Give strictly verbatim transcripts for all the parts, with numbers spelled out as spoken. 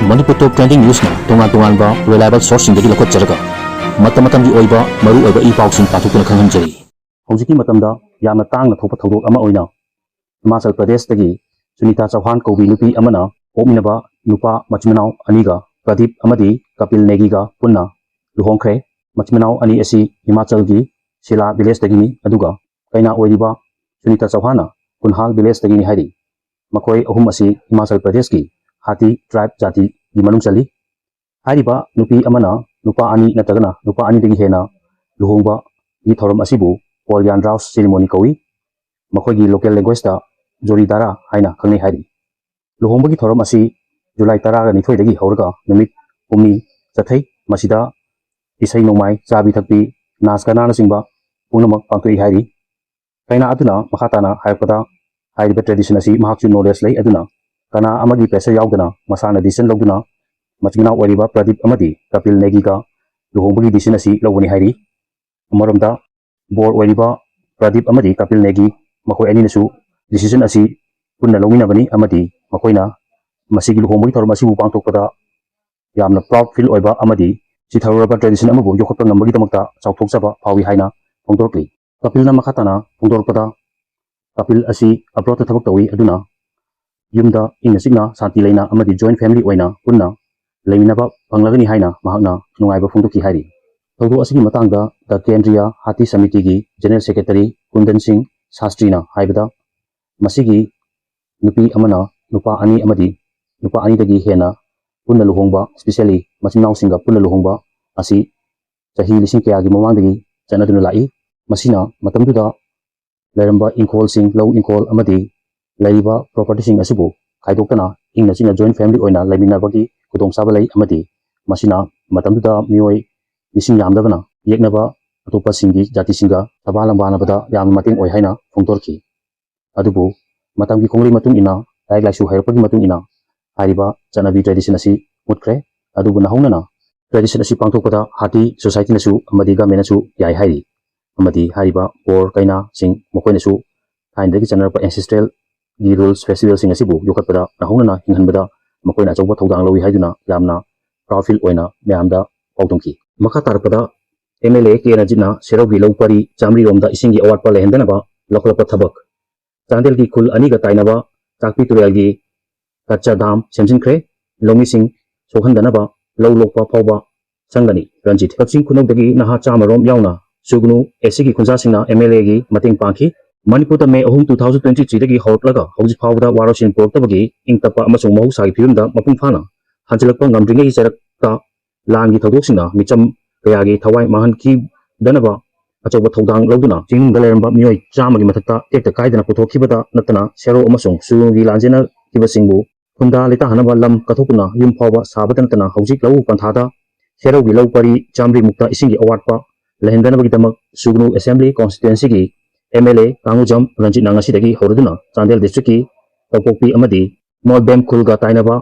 ꯃꯅꯤꯄꯨꯔ ꯇꯣꯞ trending ꯅ꯭ꯌꯨꯁꯅ ꯇꯣꯉꯥꯟ ꯇꯣꯉꯥꯟꯕ reliable ꯁꯣꯔꯁꯁꯤꯡꯗꯒꯤ ꯂꯧꯈꯠꯆꯔꯒ ꯃꯇꯝ ꯃꯇꯝꯒꯤ ꯑꯣꯏꯕ ꯃꯔꯨ ꯑꯣꯏꯕ ꯏ ꯄꯥꯎꯁꯤꯡ ꯄꯥꯊꯣꯛꯇꯨꯅ ꯈꯪꯍꯟꯖꯔꯤ꯫ ꯍꯧꯖꯤꯛꯀꯤ ꯃꯇꯝꯗ ꯌꯥꯝꯅ ꯇꯥꯡꯅ ꯊꯣꯛꯄ ꯊꯧꯗꯣꯛ ꯑꯃ ꯑꯣꯏꯅ ꯍꯤꯃꯥꯆꯜ ꯄ꯭ꯔꯗꯦꯁꯇꯒꯤ ꯁꯨꯅꯤꯇꯥ ꯆꯧꯍꯥꯟ ꯀꯧꯕꯤ ꯅꯨꯄꯤ ꯑꯃꯅ ꯄꯣꯛꯃꯤꯟꯅꯕ ꯅꯨꯄꯥ ꯃꯆꯤꯟ ꯃꯅꯥꯎ ꯑꯅꯤꯒ ꯄ꯭ꯔꯗꯤꯞ ꯑꯃꯗꯤ ꯀꯄꯤꯜ ꯅꯦꯒꯤꯒ ꯄꯨꯟꯅ ꯂꯨꯍꯣꯡꯈ꯭ꯔꯦ꯫ ꯃꯆꯤꯟ ꯃꯅꯥꯎ ꯑꯅꯤ ꯑꯁꯤ ꯍꯤꯃꯥꯆꯜꯒꯤ ꯁꯤꯂꯥ ꯚꯤꯂꯦꯖꯇꯒꯤꯅꯤ, ꯑꯗꯨꯒ ꯀꯩꯅꯥ ꯑꯣꯏꯔꯤꯕ ꯁꯨꯅꯤꯇꯥ ꯆꯧꯍꯥꯟꯅ ꯀꯨꯟꯍꯥꯜ ꯚꯤꯂꯦꯖꯇꯒꯤꯅꯤ ꯍꯥꯏꯔꯤ꯫ ꯃꯈꯣꯏ ꯑꯍꯨꯝ ꯑꯁꯤ ꯍꯤꯃꯥꯆꯜ ꯄ꯭ꯔꯗꯦꯁꯀꯤ ꯍꯥꯇꯤ ꯇ꯭ꯔꯥꯏꯕ ꯖꯥꯇꯤꯒꯤ ꯃꯅꯨꯡ ꯆꯜꯂꯤ꯫ ꯍꯥꯏꯔꯤꯕ ꯅꯨꯄꯤ ꯑꯃꯅ ꯅꯨꯄꯥ ꯑꯅꯤ ꯅꯠꯇ꯭ꯔꯒꯅ ꯅꯨꯄꯥ ꯑꯅꯤꯗꯒꯤ ꯍꯦꯟꯅ ꯂꯨꯍꯣꯡꯕꯒꯤ ꯊꯧꯔꯝ ꯑꯁꯤꯕꯨ ꯀꯣꯜꯌꯥꯟ ꯔꯥꯎꯁ ꯁꯦꯔꯤꯃꯣꯅꯤ ꯀꯧꯏ꯫ ꯃꯈꯣꯏꯒꯤ ꯂꯣꯀꯦꯜ ꯂꯦꯡꯒ꯭ꯋꯦꯖꯇ ꯖꯣꯔꯤꯗꯥꯔꯥ ꯍꯥꯏꯅ ꯈꯪꯅꯩ ꯍꯥꯏꯔꯤ꯫ ꯂꯨꯍꯣꯡꯕꯒꯤ ꯊꯧꯔꯝ ꯑꯁꯤ ꯖꯨꯂꯥꯏ ꯇꯔꯥꯒ ꯅꯤꯊꯣꯏꯗꯒꯤ ꯍꯧꯔꯒ ꯅꯨꯃꯤꯠ ꯍꯨꯝꯅꯤ ꯆꯠꯊꯩ꯫ ꯃꯁꯤꯗ ꯏꯁꯩ ꯅꯣꯡꯃꯥꯏ, ꯆꯥꯕꯤ ꯊꯛꯄꯤ, ꯅꯥꯆ ꯒꯥꯅꯥꯅꯆꯤꯡꯕ ꯄꯨꯝꯅꯃꯛ ꯄꯥꯡꯊꯣꯛꯏ ꯍꯥꯏꯔꯤ꯫ ꯀꯩꯅꯥ ꯑꯗꯨꯅ ꯃꯈꯥ ꯇꯥꯅ ꯍꯥꯏꯔꯛꯄꯗ, ꯍꯥꯏꯔꯤꯕ ꯇ꯭ꯔꯦꯗꯤꯁꯟ ꯑꯁꯤ ꯃꯍꯥꯛꯁꯨ ꯅꯣꯂꯦꯖ ꯂꯩ, ꯑꯗꯨꯅ ꯀꯅꯥ ꯑꯃꯒꯤ ꯄ꯭ꯔꯦꯁꯔ ꯌꯥꯎꯗꯅ ꯃꯁꯥꯅ ꯗꯤꯁꯤꯖꯟ ꯂꯧꯗꯨꯅ ꯃꯆꯤꯟ ꯃꯅꯥꯎ ꯑꯣꯏꯔꯤꯕ ꯄ꯭ꯔꯗꯤꯞ ꯑꯃꯗꯤ ꯀꯄꯤꯜ ꯅꯦꯒꯤꯒ ꯂꯨꯍꯣꯡꯕꯒꯤ ꯗꯤꯁꯤꯖꯟ ꯑꯁꯤ ꯂꯧꯕꯅꯤ ꯍꯥꯏꯔꯤ꯫ ꯑꯃꯔꯣꯝꯗ, ꯕꯣꯔ ꯑꯣꯏꯔꯤꯕ ꯄ꯭ꯔꯗꯤꯞ ꯑꯃꯗꯤ ꯀꯄꯤꯜ ꯅꯦꯒꯤ, ꯃꯈꯣꯏ ꯑꯅꯤꯅꯁꯨ ꯗꯤꯁꯤꯖꯟ ꯑꯁꯤ ꯄꯨꯟꯅ ꯂꯧꯃꯤꯟꯅꯕꯅꯤ ꯑꯃꯗꯤ ꯃꯈꯣꯏꯅ ꯃꯁꯤꯒꯤ ꯂꯨꯍꯣꯡꯕꯒꯤ ꯊꯧꯔꯝ ꯑꯁꯤꯕꯨ ꯄꯥꯡꯊꯣꯛꯄꯗ ꯌꯥꯝꯅ ꯄ꯭ꯔꯥꯎꯗ ꯐꯤꯜ ꯑꯣꯏꯕ ꯑꯃꯗꯤ ꯆꯤꯊꯔꯨꯔꯕ ꯇ꯭ꯔꯦꯗꯤꯁꯟ ꯑꯃꯕꯨ ꯌꯣꯛꯈꯠꯄ ꯉꯝꯕꯒꯤꯗꯃꯛꯇ ꯆꯥꯎꯊꯣꯛꯆꯕ ꯐꯥꯎꯏ ꯍꯥꯏꯅ ꯐꯣꯡꯗꯣꯔꯛꯂꯤ꯫ ꯀꯄꯤꯜꯅ ꯃꯈꯥ ꯇꯥꯅ ꯐꯣꯡꯗꯣꯔꯛꯄꯗ, ꯀꯄꯤꯜ ꯑꯁꯤ ꯑꯕ꯭ꯔꯣꯗꯇ ꯊꯕꯛ ꯇꯧꯏ, ꯑꯗꯨꯅ ꯌꯨꯝꯗ ꯏꯪꯅ ꯆꯤꯛꯅ ꯁꯥꯟꯇꯤ ꯂꯩꯅ ꯑꯃꯗꯤ ꯖꯣꯏꯟ ꯐꯦꯃꯤꯂꯤ ꯑꯣꯏꯅ ꯄꯨꯟꯅ ꯂꯩꯃꯤꯟꯅꯕ ꯐꯪꯂꯒꯅꯤ ꯍꯥꯏꯅ ꯃꯍꯥꯛꯅ ꯅꯨꯡꯉꯥꯏꯕ ꯐꯣꯡꯗꯣꯛꯈꯤ ꯍꯥꯏꯔꯤ꯫ ꯊꯧꯗꯣꯛ ꯑꯁꯤꯒꯤ ꯃꯇꯥꯡꯗ ꯗ ꯀꯦꯟꯗ꯭ꯔꯤꯌꯥ ꯍꯥꯇꯤ ꯁꯃꯤꯇꯤꯒꯤ ꯖꯦꯅꯔꯦꯜ ꯁꯦꯀ꯭ꯔꯦꯇꯔꯤ ꯀꯨꯟꯗꯟ ꯁꯤꯡ ꯁꯥꯁꯇ꯭ꯔꯤꯅ ꯍꯥꯏꯕꯗ, ꯃꯁꯤꯒꯤ ꯅꯨꯄꯤ ꯑꯃꯅ ꯅꯨꯄꯥ ꯑꯅꯤ ꯑꯃꯗꯤ ꯅꯨꯄꯥ ꯑꯅꯤꯗꯒꯤ ꯍꯦꯟꯅ ꯄꯨꯟꯅ ꯂꯨꯍꯣꯡꯕ, ꯏꯁꯄꯤꯁꯦꯜꯂꯤ ꯃꯆꯤꯟ ꯃꯅꯥꯎꯁꯤꯡꯒ ꯄꯨꯟꯅ ꯂꯨꯍꯣꯡꯕ ꯑꯁꯤ ꯆꯍꯤ ꯂꯤꯁꯤꯡ ꯀꯌꯥꯒꯤ ꯃꯃꯥꯡꯗꯒꯤ ꯆꯠꯅꯗꯨꯅ ꯂꯥꯛꯏ꯫ ꯃꯁꯤꯅ ꯃꯇꯝꯗꯨꯗ ꯂꯩꯔꯝꯕ ꯏꯪꯈꯣꯜꯁꯤꯡ, ꯂꯧ ꯏꯪꯈꯣꯜ ꯑꯃꯗꯤ ꯂꯩꯔꯤꯕ ꯄ꯭ꯔꯣꯄꯔꯇꯤꯁꯤꯡ ꯑꯁꯤꯕꯨ ꯈꯥꯏꯗꯣꯛꯇꯅ ꯏꯪꯅ ꯆꯤꯛꯅ ꯖꯣꯏꯟ ꯐꯦꯃꯤꯂꯤ ꯑꯣꯏꯅ ꯂꯩꯃꯤꯟꯅꯕꯒꯤ ꯈꯨꯗꯣꯡꯆꯥꯕ ꯂꯩ ꯑꯃꯗꯤ ꯃꯁꯤꯅ ꯃꯇꯝꯗꯨꯗ ꯃꯤꯑꯣꯏ ꯃꯤꯁꯤꯡ ꯌꯥꯝꯗꯕꯅ ꯌꯦꯛꯅꯕ ꯑꯇꯣꯞꯄꯁꯤꯡꯒꯤ ꯖꯥꯇꯤꯁꯤꯡꯒ ꯁꯕꯥ ꯂꯝꯕꯥꯅꯕꯗ ꯌꯥꯝꯅ ꯃꯇꯦꯡ ꯑꯣꯏ ꯍꯥꯏꯅ ꯐꯣꯡꯗꯣꯔꯛꯈꯤ꯫ ꯑꯗꯨꯕꯨ ꯃꯇꯝꯒꯤ ꯈꯣꯡꯂꯩ ꯃꯇꯨꯡ ꯏꯟꯅ, ꯂꯥꯏꯔꯤꯛ ꯂꯥꯏꯁꯨ ꯍꯩꯔꯛꯄꯒꯤ ꯃꯇꯨꯡ ꯏꯟꯅ ꯍꯥꯏꯔꯤꯕ ꯆꯠꯅꯕꯤ ꯇ꯭ꯔꯦꯗꯤꯁꯟ ꯑꯁꯤ ꯃꯨꯠꯈ꯭ꯔꯦ꯫ ꯑꯗꯨꯕꯨ ꯅꯧꯍꯧꯅꯅ ꯇ꯭ꯔꯦꯗꯤꯁꯟ ꯑꯁꯤ ꯄꯥꯡꯊꯣꯛꯄꯗ ꯍꯥꯇꯤ ꯁꯣꯁꯥꯏꯇꯤꯅꯁꯨ ꯑꯃꯗꯤ ꯒꯃꯦꯟꯅꯁꯨ ꯌꯥꯏ ꯍꯥꯏꯔꯤ꯫ ꯑꯃꯗꯤ ꯍꯥꯏꯔꯤꯕ ꯕꯣꯔ ꯀꯩꯅꯥꯁꯤꯡ ꯃꯈꯣꯏꯅꯁꯨ ꯊꯥꯏꯅꯗꯒꯤ ꯆꯠꯅꯔꯛꯄ ꯑꯦꯟꯁꯦꯁꯇ꯭ꯔꯦꯜꯒꯤ ꯔꯨꯜꯁ, ꯐꯦꯁꯇꯤꯚꯦꯜꯁꯤꯡ ꯑꯁꯤꯕꯨ ꯌꯣꯛꯈꯠꯄꯗ ꯅꯧꯍꯧꯅꯅ ꯍꯤꯡꯍꯟꯕꯗ ꯃꯈꯣꯏꯅ ꯑꯆꯧꯕ ꯊꯧꯗꯥꯡ ꯂꯧꯏ ꯍꯥꯏꯗꯨꯅ ꯌꯥꯝꯅ proud feel ꯑꯣꯏꯅ ꯃꯌꯥꯝꯗ ꯐꯥꯎꯗꯣꯛꯈꯤ꯫ ꯃꯈꯥ ꯇꯥꯔꯛꯄꯗ MLA ꯀꯦ ꯔꯟꯖꯤꯠꯅ ꯁꯦꯔꯧꯒꯤ ꯂꯧ ꯄꯔꯤ ꯆꯥꯃꯔꯤ ꯔꯣꯝꯗ ꯏꯁꯤꯡꯒꯤ ꯑꯋꯥꯠꯄ ꯂꯩꯍꯟꯗꯅꯕ ꯂꯧꯈꯠꯂꯛꯄ ꯊꯕꯛ꯫ ꯆꯥꯟꯗꯦꯜꯒꯤ ꯈꯨꯜ ꯑꯅꯤꯒ ꯇꯥꯏꯅꯕ ꯆꯥꯛꯄꯤ ꯇꯨꯔꯦꯜꯒꯤ ꯀꯆꯥ ꯗꯥꯝ ꯁꯦꯝꯖꯤꯟꯈ꯭ꯔꯦ꯫ ꯂꯧꯃꯤꯁꯤꯡ ꯁꯣꯛꯍꯟꯗꯅꯕ ꯂꯧ ꯂꯣꯛꯄ ꯐꯥꯎꯕ ꯆꯪꯒꯅꯤ꯫ ꯔꯟꯖꯤꯠ꯫ ꯀꯛꯆꯤꯡ ꯈꯨꯅꯧꯗꯒꯤ ꯅꯍꯥ ꯆꯥꯝꯃ ꯔꯣꯝ ꯌꯥꯎꯅ ꯁꯨꯒꯅꯨ ꯑꯦꯁꯤꯒꯤ ꯈꯨꯟꯖꯥꯁꯤꯡꯅ MLAꯒꯤ ꯃꯇꯦꯡ ꯄꯥꯡꯈꯤ꯫ ꯃꯅꯤꯄꯨꯔꯗ ꯃꯦ ꯑꯍꯨꯝ, two thousand twenty threeꯗꯒꯤ ꯍꯧꯔꯛꯂꯒ ꯍꯧꯖꯤꯛ ꯐꯥꯎꯕꯗ ꯋꯥꯔꯣꯏꯁꯤꯟ ꯄꯨꯔꯛꯇꯕꯒꯤ ꯏꯪ ꯇꯞꯄ ꯑꯃꯁꯨꯡ ꯃꯍꯧꯁꯥꯒꯤ ꯐꯤꯕꯝꯗ ꯃꯄꯨꯡ ꯐꯥꯅ ꯍꯟꯖꯤꯜꯂꯛꯄ ꯉꯝꯗ꯭ꯔꯤꯉꯩꯒꯤ ꯆꯔꯛꯇ ꯂꯥꯟꯒꯤ ꯊꯧꯗꯣꯛꯁꯤꯡꯅ ꯃꯤꯆꯝ ꯀꯌꯥꯒꯤ ꯊꯋꯥꯏ ꯃꯥꯡꯍꯟꯈꯤꯗꯅꯕ ꯑꯆꯧꯕ ꯊꯧꯗꯥꯡ ꯂꯧꯗꯨꯅ ꯆꯤꯡꯅꯨꯡꯗ ꯂꯩꯔꯝꯕ ꯃꯤꯑꯣꯏ ꯆꯥꯝꯃꯒꯤ ꯃꯊꯛꯇ ꯇꯦꯛꯇ ꯀꯥꯏꯗꯅ ꯄꯨꯊꯣꯛꯈꯤꯕꯗ ꯅꯠꯇꯅ ꯁꯦꯔꯧ ꯑꯃꯁꯨꯡ ꯁꯨꯒꯅꯨꯒꯤ ꯂꯥꯟꯖꯦꯟꯅꯈꯤꯕꯁꯤꯡꯕꯨ ꯈꯨꯟꯗꯥ ꯂꯩꯇꯥꯍꯟꯅꯕ ꯂꯝ ꯀꯠꯊꯣꯛꯇꯨꯅ ꯌꯨꯝ ꯐꯥꯎꯕ ꯁꯥꯕꯗ ꯅꯠꯇꯅ ꯍꯧꯖꯤꯛ ꯂꯧꯎ ꯄꯟꯊꯥꯗ ꯁꯦꯔꯧꯒꯤ ꯂꯧ ꯄꯔꯤ ꯆꯥꯃꯔꯤ ꯃꯨꯛꯇ ꯏꯁꯤꯡꯒꯤ ꯑꯋꯥꯠꯄ ꯂꯩꯍꯟꯗꯅꯕꯒꯤꯗꯃꯛ ꯁꯨꯒꯅꯨ Assembly Constituencyꯒꯤ MLA ꯀꯥꯡꯉꯨꯖꯝ ꯔꯟꯖꯤꯠꯅ ꯉꯁꯤꯗꯒꯤ ꯍꯧꯔꯗꯨꯅ ꯆꯥꯟꯗꯦꯜ districtꯀꯤ ꯇꯧꯄꯣꯛꯄꯤ ꯑꯃꯗꯤ ꯃꯣꯜꯕꯦꯝ ꯈꯨꯜꯒ ꯇꯥꯏꯅꯕ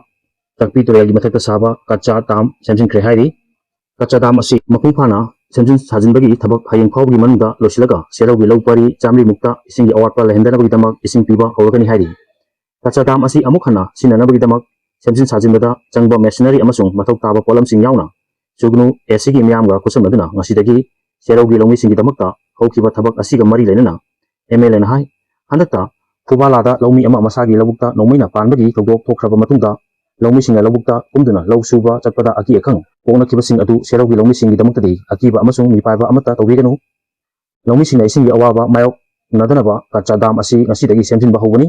ꯆꯥꯛꯄꯤ ꯇꯨꯔꯦꯜꯒꯤ ꯃꯊꯛꯇ ꯁꯥꯕ ꯀꯆꯥ ꯗꯥꯝ ꯁꯦꯝꯖꯤꯟꯈ꯭ꯔꯦ ꯍꯥꯏꯔꯤ꯫ ꯀꯆꯥ ꯗꯥꯝ ꯑꯁꯤ ꯃꯄꯨꯡ ꯐꯥꯅ ꯁꯦꯝꯖꯤꯟ ꯁꯥꯖꯤꯟꯕꯒꯤ ꯊꯕꯛ ꯍꯌꯦꯡ ꯐꯥꯎꯕꯒꯤ ꯃꯅꯨꯡꯗ ꯂꯣꯏꯁꯤꯜꯂꯒ ꯁꯦꯔꯧꯒꯤ ꯂꯧ ꯄꯔꯤ ꯆꯥꯃꯔꯤ ꯃꯨꯛꯇ ꯏꯁꯤꯡꯒꯤ ꯑꯋꯥꯠꯄ ꯂꯩꯍꯟꯗꯅꯕꯒꯤꯗꯃꯛ ꯏꯁꯤꯡ ꯄꯤꯕ ꯍꯧꯔꯒꯅꯤ ꯍꯥꯏꯔꯤ꯫ ꯀꯆꯥ ꯗꯥꯝ ꯑꯁꯤ ꯑꯃꯨꯛ ꯍꯟꯅ ꯁꯤꯖꯤꯟꯅꯅꯕꯒꯤꯗꯃꯛ ꯁꯦꯝꯖꯤꯟ ꯁꯥꯖꯤꯟꯕꯗ ꯆꯪꯕ machinery ꯑꯃꯁꯨꯡ ꯃꯊꯧ ꯇꯥꯕ ꯄꯣꯠꯂꯝꯁꯤꯡ ꯌꯥꯎꯅ ꯁꯨꯒꯅꯨ ꯑꯦꯁꯤꯒꯤ ꯃꯤꯌꯥꯝꯒ ꯈꯨꯠꯁꯝꯅꯗꯨꯅ ꯉꯁꯤꯗꯒꯤ ꯁꯦꯔꯧꯒꯤ ꯂꯧꯃꯤꯁꯤꯡꯒꯤꯗꯃꯛꯇ ꯍꯧꯈꯤꯕ ꯊꯕꯛ ꯑꯁꯤꯒ ꯃꯔꯤ ꯂꯩꯅꯅ MLAꯅ ꯍꯥꯏ, ꯍꯟꯗꯛꯇ ꯐꯨꯕꯥꯂꯥꯗ ꯂꯧꯃꯤ ꯑꯃ ꯃꯁꯥꯒꯤ ꯂꯧꯕꯨꯛꯇ ꯅꯣꯡꯃꯩꯅ ꯄꯥꯟꯕꯒꯤ ꯊꯧꯗꯣꯛ ꯊꯣꯛꯈ꯭ꯔꯕ ꯃꯇꯨꯡꯗ ꯂꯧꯃꯤꯁꯤꯡꯅ ꯂꯧꯕꯨꯛꯇ ꯀꯨꯝꯗꯨꯅ ꯂꯧ ꯁꯨꯕ ꯆꯠꯄꯗ ꯑꯀꯤ ꯑꯈꯪ ꯄꯣꯛꯅꯈꯤꯕꯁꯤꯡ ꯑꯗꯨ ꯁꯦꯔꯧꯒꯤ ꯂꯧꯃꯤꯁꯤꯡꯒꯤꯗꯃꯛꯇꯗꯤ ꯑꯀꯤꯕ ꯑꯃꯁꯨꯡ ꯃꯤꯄꯥꯏꯕ ꯑꯃꯠꯇ ꯇꯧꯕꯤꯒꯅꯨ꯫ ꯂꯧꯃꯤꯁꯤꯡꯅ ꯏꯁꯤꯡꯒꯤ ꯑꯋꯥꯕ ꯃꯥꯌꯣꯛꯅꯗꯅꯕ ꯀꯆꯥ ꯗꯥꯝ ꯑꯁꯤ ꯉꯁꯤꯗꯒꯤ ꯁꯦꯝꯖꯤꯟꯕ ꯍꯧꯒꯅꯤ꯫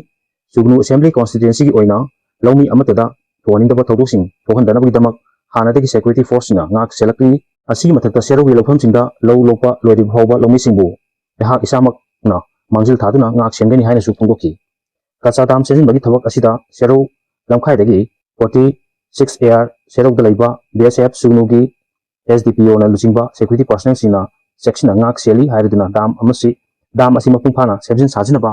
ꯁꯨꯒꯅꯨ Assembly Constituencyꯒꯤ ꯑꯣꯏꯅ ꯂꯧꯃꯤ ꯑꯃꯠꯇꯗ ꯊꯣꯛꯍꯟꯅꯤꯡꯗꯕ ꯊꯧꯗꯣꯛꯁꯤꯡ ꯊꯣꯛꯍꯟꯗꯅꯕꯒꯤꯗꯃꯛ ꯍꯥꯟꯅꯗꯒꯤ security forceꯁꯤꯡꯅ ꯉꯥꯛ ꯁꯦꯜꯂꯛꯂꯤ꯫ ꯑꯁꯤꯒꯤ ꯃꯊꯛꯇ ꯁꯦꯔꯧꯒꯤ ꯂꯧꯐꯝꯁꯤꯡꯗ ꯂꯧ ꯂꯣꯛꯄ ꯂꯣꯏꯗ꯭ꯔꯤꯕ ꯐꯥꯎꯕ ꯂꯧꯃꯤꯁꯤꯡꯕꯨ ꯑꯩꯍꯥꯛ ꯏꯁꯥꯃꯛꯅ ꯃꯥꯡꯖꯤꯜ ꯊꯥꯗꯨꯅ ꯉꯥꯛ ꯁꯦꯟꯒꯅꯤ ꯍꯥꯏꯅꯁꯨ ꯐꯣꯡꯗꯣꯛꯈꯤ꯫ ꯀꯆꯥ ꯗꯥꯝ ꯁꯦꯝꯖꯤꯟꯕꯒꯤ ꯊꯕꯛ ꯑꯁꯤꯗ ꯁꯦꯔꯧ ꯂꯝꯈꯥꯏꯗꯒꯤ forty six AR ꯁꯦꯔꯧꯗ ꯂꯩꯕ BSF ꯁꯨꯒꯅꯨꯒꯤ SDPOꯅ ꯂꯨꯆꯤꯡꯕ security personnelꯁꯤꯡꯅ ꯆꯦꯛꯁꯤꯟꯅ ꯉꯥꯛ ꯁꯦꯜꯂꯤ ꯍꯥꯏꯔꯗꯨꯅ ꯗꯥꯝ ꯑꯃꯁꯤ, ꯗꯥꯝ ꯑꯁꯤ ꯃꯄꯨꯡ ꯐꯥꯅ ꯁꯦꯝꯖꯤꯟ ꯁꯥꯖꯤꯟꯅꯕ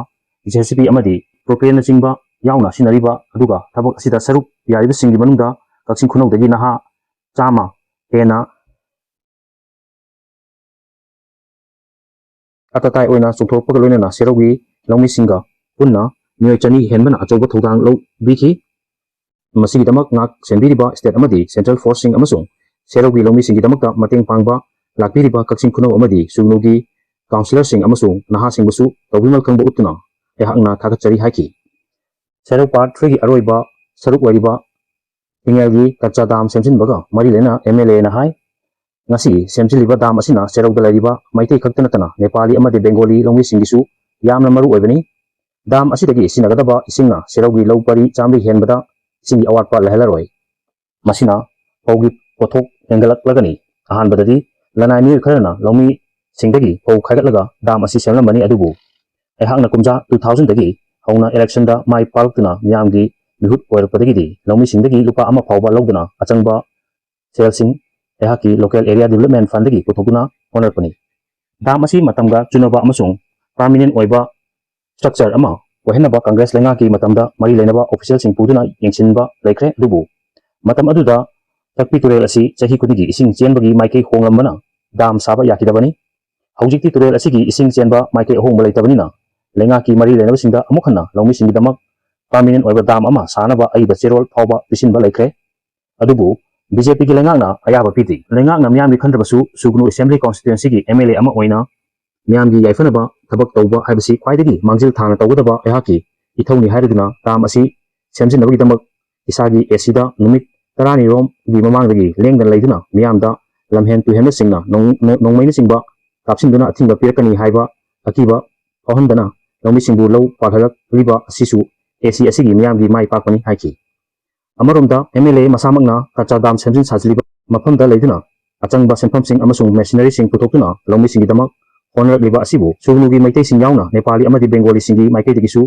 JCB ꯑꯃꯗꯤ propaneꯅꯆꯤꯡꯕ ꯌꯥꯎꯅ ꯁꯤꯖꯤꯟꯅꯔꯤꯕ, ꯑꯗꯨꯒ ꯊꯕꯛ ꯑꯁꯤꯗ ꯁꯔꯨꯛ ꯌꯥꯔꯤꯕꯁꯤꯡꯒꯤ ꯃꯅꯨꯡꯗ ꯀꯛꯆꯤꯡ ꯈꯨꯅꯧꯗꯒꯤ ꯅꯍꯥ ꯆꯥꯝꯃ ꯍꯦꯟꯅ ꯑꯇꯇꯥꯏ ꯑꯣꯏꯅ ꯆꯣꯡꯊꯣꯔꯛꯄꯒ ꯂꯣꯏꯅꯅ ꯁꯦꯔꯧꯒꯤ ꯂꯧꯃꯤꯁꯤꯡꯒ ꯄꯨꯟꯅ ꯃꯤꯑꯣꯏ ꯆꯅꯤ ꯍꯦꯟꯕꯅ ꯑꯆꯧꯕ ꯊꯧꯗꯥꯡ ꯂꯧꯕꯤꯈꯤ꯫ ꯃꯁꯤꯒꯤꯗꯃꯛ ꯉꯥꯛ ꯁꯦꯟꯕꯤꯔꯤꯕ state ꯑꯃꯗꯤ central forceꯁꯤꯡ ꯑꯃꯁꯨꯡ ꯁꯦꯔꯧꯒꯤ ꯂꯧꯃꯤꯁꯤꯡꯒꯤꯗꯃꯛꯇ ꯃꯇꯦꯡ ꯄꯥꯡꯕ ꯂꯥꯛꯄꯤꯔꯤꯕ ꯀꯛꯆꯤꯡ ꯈꯨꯅꯧ ꯑꯃꯗꯤ ꯁꯨꯒꯅꯨꯒꯤ councillorꯁꯤꯡ ꯑꯃꯁꯨꯡ ꯅꯍꯥꯁꯤꯡꯕꯨꯁꯨ ꯇꯧꯕꯤꯃꯜ ꯈꯪꯕ ꯎꯠꯇꯨꯅ ꯑꯩꯍꯥꯛꯅ ꯊꯥꯒꯠꯆꯔꯤ ꯍꯥꯏꯈꯤ꯫ ꯁꯦꯔꯧ Part threeꯒꯤ ꯑꯔꯣꯏꯕ ꯁꯔꯨꯛ ꯑꯣꯏꯔꯤꯕ ꯏꯉꯦꯜꯒꯤ ꯀꯆꯥ dam ꯁꯦꯝꯖꯤꯟꯕꯒ ꯃꯔꯤ ꯂꯩꯅꯅ MLAꯅ ꯍꯥꯏ, ꯉꯁꯤ ꯁꯦꯝꯖꯤꯜꯂꯤꯕ dam ꯑꯁꯤꯅ ꯁꯦꯔꯧꯗ ꯂꯩꯔꯤꯕ ꯃꯩꯇꯩ ꯈꯛꯇ ꯅꯠꯇꯅ ꯅꯦꯄꯥꯂꯤ ꯑꯃꯗꯤ ꯕꯦꯡꯒꯣꯂꯤ ꯂꯧꯃꯤꯁꯤꯡꯒꯤꯁꯨ ꯌꯥꯝꯅ ꯃꯔꯨ ꯑꯣꯏꯕꯅꯤ꯫ Dam ꯑꯁꯤꯗꯒꯤ ꯁꯤꯖꯤꯟꯅꯒꯗꯕ ꯏꯁꯤꯡꯅ ꯁꯦꯔꯧꯒꯤ ꯂꯧ ꯄꯔꯤ ꯆꯥꯝꯃꯔꯤ ꯍꯦꯟꯕꯗ ꯏꯁꯤꯡꯒꯤ ꯑꯋꯥꯠꯄ ꯂꯩꯍꯜꯂꯔꯣꯏ꯫ ꯃꯁꯤꯅ ꯐꯧꯒꯤ ꯄꯣꯠꯊꯣꯛ ꯍꯦꯟꯒꯠꯂꯛꯂꯒꯅꯤ꯫ ꯑꯍꯥꯟꯕꯗꯗꯤ ꯂꯅꯥꯏ ꯃꯤꯑꯣꯏ ꯈꯔꯅ ꯂꯧꯃꯤꯁꯤꯡꯗꯒꯤ ꯐꯧ ꯈꯥꯏꯒꯠꯂꯒ dam ꯑꯁꯤ ꯁꯦꯝꯂꯝꯕꯅꯤ, ꯑꯗꯨꯕꯨ ꯑꯩꯍꯥꯛꯅ ꯀꯨꯝꯖꯥ two thousandꯗꯒꯤ ꯍꯧꯅ electionꯗ ꯃꯥꯏ ꯄꯥꯛꯂꯛꯇꯨꯅ ꯃꯤꯌꯥꯝꯒꯤ ꯃꯤꯍꯨꯠ ꯑꯣꯏꯔꯛꯄꯗꯒꯤꯗꯤ ꯂꯧꯃꯤꯁꯤꯡꯗꯒꯤ ꯂꯨꯄꯥ ꯑꯃ ꯐꯥꯎꯕ ꯂꯧꯗꯅ ꯑꯆꯪꯕ ꯁꯦꯜꯁꯤꯡ ꯑꯩꯍꯥꯛꯀꯤ local area development fundꯗꯒꯤ ꯄꯨꯊꯣꯛꯇꯨꯅ ꯍꯣꯠꯅꯔꯛꯄꯅꯤ꯫ Dam ꯑꯁꯤ ꯃꯇꯝꯒ ꯆꯨꯅꯕ ꯑꯃꯁꯨꯡ permanent ꯑꯣꯏꯕ structure ꯑꯃ ꯑꯣꯏꯍꯟꯅꯕ Congress ꯂꯩꯉꯥꯛꯀꯤ ꯃꯇꯝꯗ ꯃꯔꯤ ꯂꯩꯅꯕ officialꯁꯤꯡ ꯄꯨꯗꯨꯅ ꯌꯦꯡꯁꯤꯟꯕ ꯂꯩꯈ꯭ꯔꯦ꯫ ꯑꯗꯨꯕꯨ ꯃꯇꯝ ꯑꯗꯨꯗ ꯇꯛꯄꯤ ꯇꯨꯔꯦꯜ ꯑꯁꯤ ꯆꯍꯤ ꯈꯨꯗꯤꯡꯒꯤ ꯏꯁꯤꯡ ꯆꯦꯟꯕꯒꯤ ꯃꯥꯏꯀꯩ ꯍꯣꯡꯂꯝꯕꯅ dam ꯁꯥꯕ ꯌꯥꯈꯤꯗꯕꯅꯤ꯫ ꯍꯧꯖꯤꯛꯇꯤ ꯇꯨꯔꯦꯜ ꯑꯁꯤꯒꯤ ꯏꯁꯤꯡ ꯆꯦꯟꯕ ꯃꯥꯏꯀꯩ ꯑꯍꯣꯡꯕ ꯂꯩꯇꯕꯅꯤꯅ ꯂꯩꯉꯥꯛꯀꯤ ꯃꯔꯤ ꯂꯩꯅꯕꯁꯤꯡꯗ ꯑꯃꯨꯛ ꯍꯟꯅ ꯂꯧꯃꯤꯁꯤꯡꯒꯤꯗꯃꯛ permanent ꯑꯣꯏꯕ dam ꯑꯃ ꯁꯥꯅꯕ ꯑꯏꯕ ꯆꯦꯔꯣꯜ ꯐꯥꯎꯕ ꯄꯤꯁꯤꯟꯕ ꯂꯩꯈ꯭ꯔꯦ꯫ ꯑꯗꯨꯕꯨ BJPꯒꯤ ꯂꯩꯉꯥꯛꯅ ꯑꯌꯥꯕ ꯄꯤꯗ꯭ꯔꯤ꯫ ꯂꯩꯉꯥꯛꯅ ꯃꯤꯌꯥꯝꯒꯤ ꯈꯟꯗ꯭ꯔꯕꯁꯨ ꯁꯨꯒꯅꯨ Assembly Constituencyꯒꯤ MLA ꯑꯃ ꯑꯣꯏꯅ ꯃꯤꯌꯥꯝꯒꯤ ꯌꯥꯏꯐꯅꯕ ꯊꯕꯛ ꯇꯧꯕ ꯍꯥꯏꯕꯁꯤ ꯈ꯭ꯋꯥꯏꯗꯒꯤ ꯃꯥꯡꯖꯤꯜ ꯊꯥꯅ ꯇꯧꯒꯗꯕ ꯑꯩꯍꯥꯛꯀꯤ ꯏꯊꯧꯅꯤ ꯍꯥꯏꯔꯗꯨꯅ dam ꯑꯁꯤ ꯁꯦꯝꯖꯤꯟꯅꯕꯒꯤꯗꯃꯛ ꯏꯁꯥꯒꯤ ACꯗ ꯅꯨꯃꯤꯠ ꯇꯔꯥꯅꯤꯔꯣꯝꯒꯤ ꯃꯃꯥꯡꯗꯒꯤ ꯂꯦꯡꯗꯅ ꯂꯩꯗꯨꯅ ꯃꯤꯌꯥꯝꯗ ꯂꯝꯍꯦꯟ ꯇꯨꯍꯦꯟꯕꯁꯤꯡꯅ ꯅꯣꯡ-, ꯅꯣꯡ-, ꯅꯣꯡꯃꯩꯅꯆꯤꯡꯕ ꯀꯥꯞꯁꯤꯟꯗꯨꯅ ꯑꯊꯤꯡꯕ ꯄꯤꯔꯛꯀꯅꯤ ꯍꯥꯏꯕ ꯑꯀꯤꯕ ꯐꯥꯎꯍꯟꯗꯅ ꯂꯧꯃꯤꯁꯤꯡꯕꯨ ꯂꯧ ꯄꯥꯜꯍꯜꯂꯛꯂꯤꯕ ꯑꯁꯤꯁꯨ AC ꯑꯁꯤꯒꯤ ꯃꯤꯌꯥꯝꯒꯤ ꯃꯥꯏ ꯄꯥꯛꯄꯅꯤ ꯍꯥꯏꯈꯤ꯫ ꯑꯃꯔꯣꯝꯗ MLA ꯃꯁꯥꯃꯛꯅ ꯀꯆꯥ dam ꯁꯦꯝꯖꯤꯟ ꯁꯥꯖꯤꯜꯂꯤꯕ ꯃꯐꯝꯗ ꯂꯩꯗꯨꯅ ꯑꯆꯪꯕ ꯁꯦꯟꯐꯝꯁꯤꯡ ꯑꯃꯁꯨꯡ machineryꯁꯤꯡ ꯄꯨꯊꯣꯛꯇꯨꯅ ꯂꯧꯃꯤꯁꯤꯡꯒꯤꯗꯃꯛ ꯍꯣꯠꯅꯔꯛꯂꯤꯕ ꯑꯁꯤꯕꯨ ꯁꯨꯒꯅꯨꯒꯤ ꯃꯩꯇꯩꯁꯤꯡ ꯌꯥꯎꯅ ꯅꯦꯄꯥꯂꯤ ꯑꯃꯗꯤ ꯕꯦꯡꯒꯣꯂꯤꯁꯤꯡꯒꯤ ꯃꯥꯏꯀꯩꯗꯒꯤꯁꯨ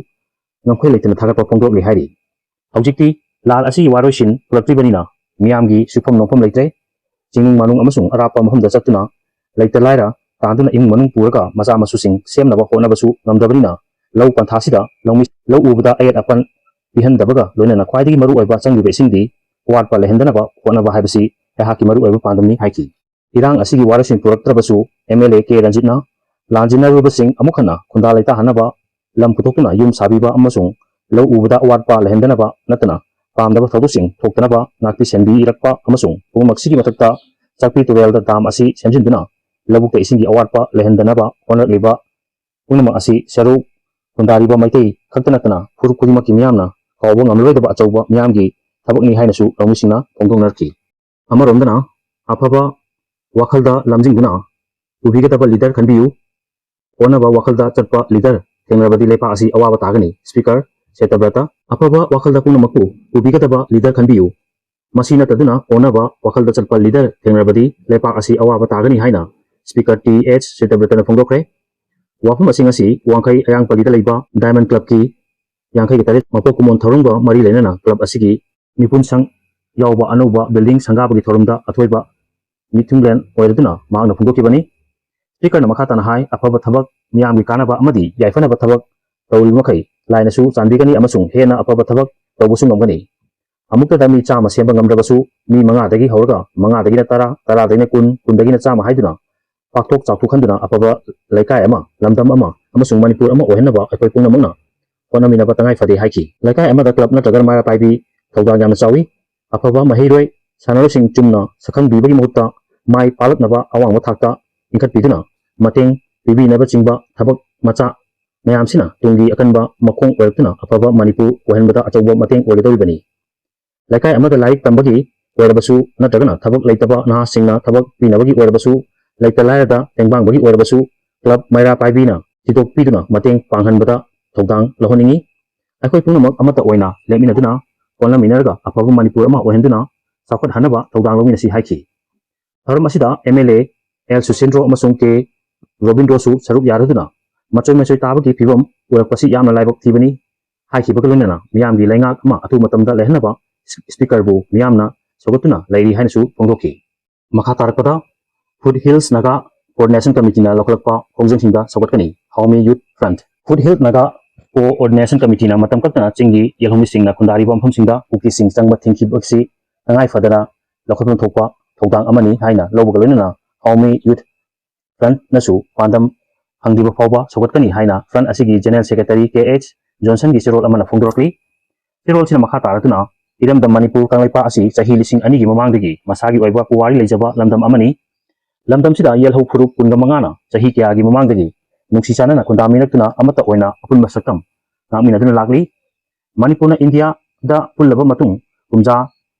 ꯉꯝꯈꯩ ꯂꯩꯇꯅ ꯊꯥꯒꯠꯄ ꯐꯣꯡꯗꯣꯛꯂꯤ ꯍꯥꯏꯔꯤ꯫ ꯍꯧꯖꯤꯛꯇꯤ ꯂꯥꯜ ꯑꯁꯤꯒꯤ ꯋꯥꯔꯣꯏꯁꯤꯟ ꯄꯨꯔꯛꯇ꯭ꯔꯤꯕꯅꯤꯅ ꯃꯤꯌꯥꯝꯒꯤ ꯁꯨꯐꯝ ꯅꯣꯝꯐꯝ ꯂꯩꯇ꯭ꯔꯦ꯫ ꯆꯤꯡꯅꯨꯡ ꯃꯥꯅꯨꯡ ꯑꯃꯁꯨꯡ ꯑꯔꯥꯞꯄ ꯃꯐꯝꯗ ꯆꯠꯇꯨꯅ ꯂꯩꯇ ꯂꯥꯏꯔ ꯇꯥꯟꯗꯨꯅ ꯏꯃꯨꯡ ꯃꯅꯨꯡ ꯄꯨꯔꯒ ꯃꯆꯥ ꯃꯁꯨꯁꯤꯡ ꯁꯦꯝꯅꯕ ꯍꯣꯠꯅꯕꯁꯨ ꯉꯝꯗꯕꯅꯤꯅ ꯂꯧ ꯄꯟꯊꯥꯁꯤꯗ ꯂꯧꯃꯤ, ꯂꯧ ꯎꯕꯗ ꯑꯌꯦꯠ ꯑꯄꯟ ꯄꯤꯍꯟꯗꯕꯒ ꯂꯣꯏꯅꯅ ꯈ꯭ꯋꯥꯏꯗꯒꯤ ꯃꯔꯨꯑꯣꯏꯕ ꯆꯪꯂꯤꯕ ꯏꯁꯤꯡꯗꯤ ꯑꯋꯥꯠꯄ ꯂꯩꯍꯟꯗꯅꯕ ꯍꯣꯠꯅꯕ ꯍꯥꯏꯕꯁꯤ ꯑꯩꯍꯥꯛꯀꯤ ꯃꯔꯨꯑꯣꯏꯕ ꯄꯥꯟꯗꯝꯅꯤ ꯍꯥꯏꯈꯤ꯫ ꯏꯔꯥꯡ ꯑꯁꯤꯒꯤ ꯋꯥꯔꯣꯏꯁꯤꯟ ꯄꯨꯔꯛꯇ꯭ꯔꯕꯁꯨ MLA ꯀꯦ ꯔꯟꯖꯤꯠꯅ ꯂꯥꯟꯖꯤꯟꯅꯔꯨꯕꯁꯤꯡ ꯑꯃꯨꯛ ꯍꯟꯅ ꯈꯨꯟꯗꯥ ꯂꯩꯇꯥꯍꯟꯅꯕ ꯂꯝ ꯄꯨꯊꯣꯛꯇꯨꯅ ꯌꯨꯝ ꯁꯥꯕꯤꯕ ꯑꯃꯁꯨꯡ ꯂꯧ ꯎꯕꯗ ꯑꯋꯥꯠꯄ ꯂꯩꯍꯟꯗꯅꯕ ꯅꯠꯇꯅ ꯄꯥꯝꯗꯕ ꯊꯧꯗꯣꯛꯁꯤꯡ ꯊꯣꯛꯇꯅꯕ ꯉꯥꯛꯄꯤ ꯁꯦꯟꯕꯤꯔꯛꯄ ꯑꯃꯁꯨꯡ ꯄꯨꯝꯅꯃꯛꯁꯤꯒꯤ ꯃꯊꯛꯇ ꯆꯥꯛꯄꯤ ꯇꯨꯔꯦꯜꯗ ꯗꯥꯝ ꯑꯁꯤ ꯁꯦꯝꯖꯤꯟꯗꯨꯅ ꯂꯧꯕꯨꯛꯇ ꯏꯁꯤꯡꯒꯤ ꯑꯋꯥꯠꯄ ꯂꯩꯍꯟꯗꯅꯕ ꯍꯣꯠꯅꯔꯛꯂꯤꯕ ꯄꯨꯝꯅꯃꯛ ꯑꯁꯤ ꯁꯔꯨꯛ ꯈꯨꯟꯗꯥꯔꯤꯕ ꯃꯩꯇꯩ ꯈꯛꯇ ꯅꯠꯇꯅ ꯐꯨꯔꯨꯞ ꯈꯨꯗꯤꯡꯃꯛꯀꯤ ꯃꯤꯌꯥꯝꯅ ꯀꯥꯎꯕ ꯉꯝꯂꯔꯣꯏꯗꯕ ꯑꯆꯧꯕ ꯃꯤꯌꯥꯝꯒꯤ ꯊꯕꯛꯅꯤ ꯍꯥꯏꯅꯁꯨ ꯂꯧꯃꯤꯁꯤꯡꯅ ꯐꯣꯡꯗꯣꯛꯅꯔꯛꯈꯤ꯫ ꯑꯃꯔꯣꯝꯗꯅ ꯑꯐꯕ ꯋꯥꯈꯜꯗ ꯂꯝꯖꯤꯡꯗꯨꯅ ꯄꯨꯕꯤꯒꯗꯕ ꯂꯤꯗꯔ ꯈꯟꯕꯤꯌꯨ꯫ ꯑꯣꯟꯅꯕ ꯋꯥꯈꯜꯗ ꯆꯠꯄ ꯂꯤꯗꯔ ꯊꯦꯡꯅꯔꯕꯗꯤ ꯂꯩꯄꯥꯛ ꯑꯁꯤ ꯑꯋꯥꯕ ꯇꯥꯒꯅꯤ꯫ ꯁ꯭ꯄꯤꯀꯔ ꯁꯦꯇꯕ꯭ꯔꯇ, ꯑꯐꯕ ꯋꯥꯈꯜꯗ ꯄꯨꯝꯅꯃꯛꯄꯨ ꯄꯨꯕꯤꯒꯗꯕ ꯂꯤꯗꯔ ꯈꯟꯕꯤꯌꯨ꯫ ꯃꯁꯤ ꯅꯠꯇꯗꯨꯅ ꯑꯣꯟꯅꯕ ꯋꯥꯈꯜꯗ ꯆꯠꯄ ꯂꯤꯗꯔ ꯊꯦꯡꯅꯔꯕꯗꯤ ꯂꯩꯄꯥꯛ ꯑꯁꯤ ꯑꯋꯥꯕ ꯇꯥꯒꯅꯤ ꯍꯥꯏꯅ ꯁ꯭ꯄꯤꯀꯔ ꯇꯤ ꯑꯦꯆ ꯁꯦꯇꯕ꯭ꯔꯇꯅ ꯐꯣꯡꯗꯣꯛꯈ꯭ꯔꯦ꯫ ꯋꯥꯐꯝ ꯑꯁꯤꯡ ꯑꯁꯤ ꯋꯥꯡꯈꯩ ꯑꯌꯥꯡꯄꯜꯂꯤꯗ ꯂꯩꯕ ꯗꯥꯏꯃꯟ ꯀ꯭ꯂꯕꯀꯤ ꯌꯥꯡꯈꯩꯒ ꯇꯔꯦꯠ ꯃꯄꯣꯛ ꯀꯨꯝꯑꯣꯟ ꯊꯧꯔꯝꯒ ꯃꯔꯤ ꯂꯩꯅꯅ ꯀ꯭ꯂꯕ ꯑꯁꯤꯒꯤ ꯃꯤꯄꯨꯟꯁꯪ ꯌꯥꯎꯕ ꯑꯅꯧꯕ ꯕꯤꯜꯗꯤꯡ ꯁꯪꯒꯥꯕꯒꯤ ꯊꯧꯔꯝꯗ ꯑꯊꯣꯏꯕ ꯃꯤꯊꯨꯡꯂꯦꯟ ꯑꯣꯏꯔꯗꯨꯅ ꯃꯍꯥꯛꯅ ꯐꯣꯡꯗꯣꯛꯈꯤꯕꯅꯤ꯫ ꯁ꯭ꯄꯤꯀꯔꯅ ꯃꯈꯥ ꯇꯥꯅ ꯍꯥꯏ, ꯑꯐꯕ ꯊꯕꯛ, ꯃꯤꯌꯥꯝꯒꯤ ꯀꯥꯟꯅꯕ ꯑꯃꯗꯤ ꯌꯥꯏꯐꯅꯕ ꯊꯕꯛ ꯇꯧꯔꯤꯕ ꯃꯈꯩ ꯂꯥꯏꯅꯁꯨ ꯆꯥꯟꯕꯤꯒꯅꯤ ꯑꯃꯁꯨꯡ ꯍꯦꯟꯅ ꯑꯐꯕ ꯊꯕꯛ ꯇꯧꯕꯁꯨ ꯉꯝꯒꯅꯤ꯫ ꯑꯃꯨꯛꯇꯗ ꯃꯤ ꯆꯥꯝꯃ ꯁꯦꯝꯕ ꯉꯝꯗ꯭ꯔꯕꯁꯨ ꯃꯤ ꯃꯉꯥꯗꯒꯤ ꯍꯧꯔꯒ ꯃꯉꯥꯗꯒꯤꯅ ꯇꯔꯥ, ꯇꯔꯥꯗꯒꯤꯅ ꯀꯨꯟ, ꯀꯨꯟꯗꯒꯤꯅ ꯆꯥꯝꯃ ꯍꯥꯏꯗꯨꯅ ꯄꯥꯛꯊꯣꯛ ꯆꯥꯎꯊꯣꯛꯍꯟꯗꯨꯅ ꯑꯐꯕ ꯂꯩꯀꯥꯏ ꯑꯃ, ꯂꯝꯗꯝ ꯑꯃ ꯑꯃꯁꯨꯡ ꯃꯅꯤꯄꯨꯔ ꯑꯃ ꯑꯣꯏꯍꯟꯅꯕ ꯑꯩꯈꯣꯏ ꯄꯨꯝꯅꯃꯛꯅ ꯍꯣꯠꯅꯃꯤꯟꯅꯕ ꯇꯉꯥꯏ ꯐꯗꯦ ꯍꯥꯏꯈꯤ꯫ ꯂꯩꯀꯥꯏ ꯑꯃꯗ ꯀ꯭ꯂꯕ ꯅꯠꯇ꯭ꯔꯒ ꯃꯩꯔꯥ ꯄꯥꯏꯕꯤ ꯊꯧꯗꯥꯡ ꯌꯥꯝꯅ ꯆꯥꯎꯏ꯫ ꯑꯐꯕ ꯃꯍꯩꯔꯣꯏ, ꯁꯥꯟꯅꯔꯣꯏꯁꯤꯡ ꯆꯨꯝꯅ ꯁꯛꯈꯪꯕꯤꯕꯒꯤ ꯃꯍꯨꯠꯇ ꯃꯥꯏ ꯄꯥꯛꯂꯛꯅꯕ ꯑꯋꯥꯡꯕ ꯊꯥꯛꯇ ꯏꯟꯈꯠꯄꯤꯗꯨꯅ ꯃꯇꯦꯡ ꯄꯤꯕꯤꯅꯕꯆꯤꯡꯕ ꯊꯕꯛ ꯃꯆꯥ ꯃꯌꯥꯝꯁꯤꯅ ꯇꯨꯡꯒꯤ ꯑꯀꯟꯕ ꯃꯈꯣꯡ ꯑꯣꯏꯔꯛꯇꯨꯅ ꯑꯐꯕ ꯃꯅꯤꯄꯨꯔ ꯑꯣꯏꯍꯟꯕꯗ ꯑꯆꯧꯕ ꯃꯇꯦꯡ ꯑꯣꯏꯒꯗꯧꯔꯤꯕꯅꯤ꯫ ꯂꯩꯀꯥꯏ ꯑꯃꯗ ꯂꯥꯏꯔꯤꯛ ꯇꯝꯕꯒꯤ ꯑꯣꯏꯔꯕꯁꯨ ꯅꯠꯇ꯭ꯔꯒꯅ ꯊꯕꯛ ꯂꯩꯇꯕ ꯅꯍꯥꯁꯤꯡꯅ ꯊꯕꯛ ꯄꯤꯅꯕꯒꯤ ꯑꯣꯏꯔꯕꯁꯨ, ꯂꯩꯇ ꯂꯥꯏꯔꯗ ꯇꯦꯡꯕꯥꯡꯕꯒꯤ ꯑꯣꯏꯔꯕꯁꯨ ꯀ꯭ꯂꯕ ꯃꯩꯔꯥ ꯄꯥꯏꯕꯤꯅ ꯊꯤꯗꯣꯛꯄꯤꯗꯨꯅ ꯃꯇꯦꯡ ꯄꯥꯡꯍꯟꯕꯗ ꯊꯧꯗꯥꯡ ꯂꯧꯍꯟꯅꯤꯡꯏ꯫ ꯑꯩꯈꯣꯏ ꯄꯨꯝꯅꯃꯛ ꯑꯃꯠꯇ ꯑꯣꯏꯅ ꯂꯦꯞꯃꯤꯟꯅꯗꯨꯅ ꯍꯣꯠꯅꯃꯤꯟꯅꯔꯒ ꯑꯐꯕ ꯃꯅꯤꯄꯨꯔ ꯑꯃ ꯑꯣꯏꯍꯟꯗꯨꯅ ꯆꯥꯎꯈꯠꯍꯟꯅꯕ ꯊꯧꯗꯥꯡ ꯂꯧꯃꯤꯟꯅꯁꯤ ꯍꯥꯏꯈꯤ꯫ ꯊꯧꯔꯝ ꯑꯁꯤꯗ ꯑꯦꯝ ꯑꯦꯜ ꯑꯦ ꯑꯦꯜ ꯁꯨꯁꯦꯟꯗ꯭ꯔꯣ ꯑꯃꯁꯨꯡ ꯀꯦ ꯔꯣꯕꯤꯟꯗ꯭ꯔꯣꯁꯨ ꯁꯔꯨꯛ ꯌꯥꯔꯗꯨꯅ ꯃꯆꯣꯏ ꯃꯆꯣꯏ ꯇꯥꯕꯒꯤ ꯐꯤꯕꯝ ꯎꯔꯛꯄꯁꯤ ꯌꯥꯝꯅ ꯂꯥꯏꯕꯛ ꯊꯤꯕꯅꯤ ꯍꯥꯏꯈꯤꯕꯒ ꯂꯣꯏꯅꯅ ꯃꯤꯌꯥꯝꯒꯤ ꯂꯩꯉꯥꯛ ꯑꯃ ꯑꯊꯨꯕ ꯃꯇꯝꯗ ꯂꯩꯍꯟꯅꯕ ꯁ꯭ꯄꯤꯀꯔꯕꯨ ꯃꯤꯌꯥꯝꯅ ꯁꯧꯒꯠꯇꯨꯅ ꯂꯩꯔꯤ ꯍꯥꯏꯅꯁꯨ ꯐꯣꯡꯗꯣꯛꯈꯤ꯫ ꯃꯈꯥ ꯇꯥꯔꯛꯄꯗ ꯐꯨꯠ ꯍꯤꯜꯁ ꯅꯥꯒꯥ ꯀꯣꯑꯣꯔꯗꯤꯅꯦꯁꯟ ꯀꯃꯤꯇꯤꯅ ꯂꯧꯈꯠꯂꯛꯄ ꯈꯣꯡꯖꯪꯁꯤꯡꯗ ꯁꯧꯒꯠꯀꯅꯤ꯫ ꯍꯥꯎꯃꯤ youth front. Foot hills Naga coordination ꯀꯃꯤꯇꯤꯅ ꯃꯇꯝ ꯀꯛꯇꯅ ꯆꯤꯡꯒꯤ ꯌꯦꯜꯍꯧꯃꯤꯁꯤꯡꯅ ꯈꯨꯟꯗꯥꯔꯤꯕ ꯃꯐꯝꯁꯤꯡꯗ ꯀꯨꯀꯤꯁꯤꯡ ꯆꯪꯕ ꯊꯤꯡꯈꯤꯕ ꯑꯁꯤ ꯇꯉꯥꯏ ꯐꯗꯅ ꯂꯧꯈꯠꯐꯝ ꯊꯣꯛꯄ ꯊꯧꯗꯥꯡ ꯑꯃꯅꯤ ꯍꯥꯏꯅ ꯂꯧꯕꯒ ꯂꯣꯏꯅꯅ ꯍꯥꯎꯃꯤ ꯌꯨꯠ ꯐ꯭ꯔꯟꯠꯅꯁꯨ ꯄꯥꯟꯗꯝ ꯐꯪꯗ꯭ꯔꯤꯕ ꯐꯥꯎꯕ ꯁꯧꯒꯠꯀꯅꯤ ꯍꯥꯏꯅ ꯐ꯭ꯔꯟꯠ ꯑꯁꯤꯒꯤ ꯖꯦꯅꯔꯦꯜ ꯁꯦꯀ꯭ꯔꯦꯇꯔꯤ ꯀꯦ ꯑꯩꯆ ꯖꯣꯟꯁꯟꯒꯤ ꯆꯦꯔꯣꯜ ꯑꯃꯅ ꯐꯣꯡꯗꯣꯔꯛꯂꯤ꯫ ꯆꯦꯔꯣꯜꯁꯤꯅ ꯃꯈꯥ ꯇꯥꯔꯛꯇꯨꯅ ꯏꯔꯝꯗꯝ ꯃꯅꯤꯄꯨꯔ ꯀꯪꯂꯩꯄꯥꯛ ꯑꯁꯤ ꯆꯍꯤ ꯂꯤꯁꯤꯡ ꯑꯅꯤꯒꯤ ꯃꯃꯥꯡꯗꯒꯤ ꯃꯁꯥꯒꯤ ꯑꯣꯏꯕ ꯄꯨꯋꯥꯔꯤ ꯂꯩꯖꯕ ꯂꯝꯗꯝ ꯑꯃꯅꯤ꯫ ꯂꯝꯗꯝꯁꯤꯗ ꯌꯦꯜꯍꯧ ꯐꯨꯔꯨꯞ ꯀꯨꯟꯒ ꯃꯉꯥꯅ ꯆꯍꯤ ꯀꯌꯥꯒꯤ ꯃꯃꯥꯡꯗꯒꯤ ꯅꯨꯡꯁꯤ ꯆꯥꯟꯅꯅ ꯈꯨꯟꯗꯥꯃꯤꯟꯅꯗꯨꯅ ꯑꯃꯠꯇ ꯑꯣꯏꯅ ꯑꯄꯨꯟꯕ ꯁꯛꯇꯝ ꯉꯥꯛꯃꯤꯟꯅꯗꯨꯅ ꯂꯥꯛꯂꯤ꯫ ꯃꯅꯤꯄꯨꯔꯅ ꯏꯟꯗꯤꯌꯥꯗ ꯄꯨꯜꯂꯕ ꯃꯇꯨꯡ ꯀꯨꯝꯖꯥ